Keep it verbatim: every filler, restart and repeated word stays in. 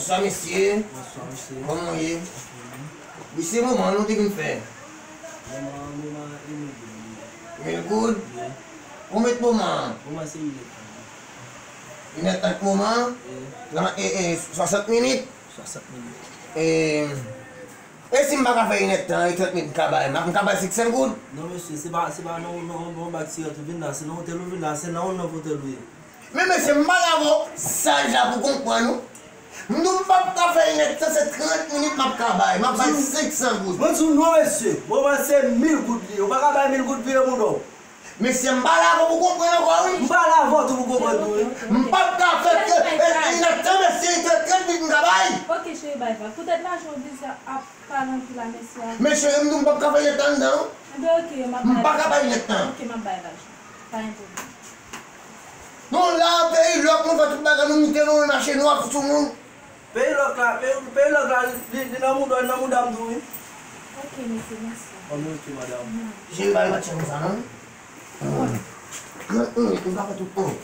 Bonswa, mesye. Bonswa, mesye. Kòman w ye? Wi, se moman nou te vin fè. Moman, moman, e mil goud. Mil goud? Wi. Ou met moman? Moman se inèdtan. Inèdtan k moman? Wi. Lan, e, e, swasant minit? Swasant minit. E, e si m pa ka fè inèdtan, e trant minit m ka bay? M ka bay senk san goud? Non, mesye, se pa, se pa nan, nan, nan bak sirèt ou vin la, se nan otèl ou vin la, se nan, nan otèl ou ye. Men mesye, m pale avè w saj la pou konprann ou. M di w m p ap ka fè inèdtan, se trant minit m ap ka bay. M ap bay senk san goud. Mwen di w non, mesye. Moman se mil goud li ye. Ou pa ka bay mil goud vire moun non. Mesye, m pale avè w pou konprann ankò, wi. M pale avè w tou pou konprann tou, wi. M p ap ka fè ke, e, inèdtan, mesye, trant minit m ka bay. Ok, cheri, bay vag. Poutèt lajan w vizye ap pale anpil a mesye a. Men cheri, m di w m p ap ka fè inèdtan anndan, wi. Anben, ok, m ap bay vag. M pa ka bay inèdtan. Ok, m ap bay vag. Pa gen pwoblèm. Nou la, peyi lòk, nou fè tout bagay, nou moute, nou mache, nou ap sou moun. Peyi lòk la, peyi, peyi lòk la, li, li nan mouda, li nan mouda m tou, wi. Ok, mesye, mèsi. Anben, ok, madanm. Jere bagay match konsa, non? Trant minit, nou ka fè tout, non?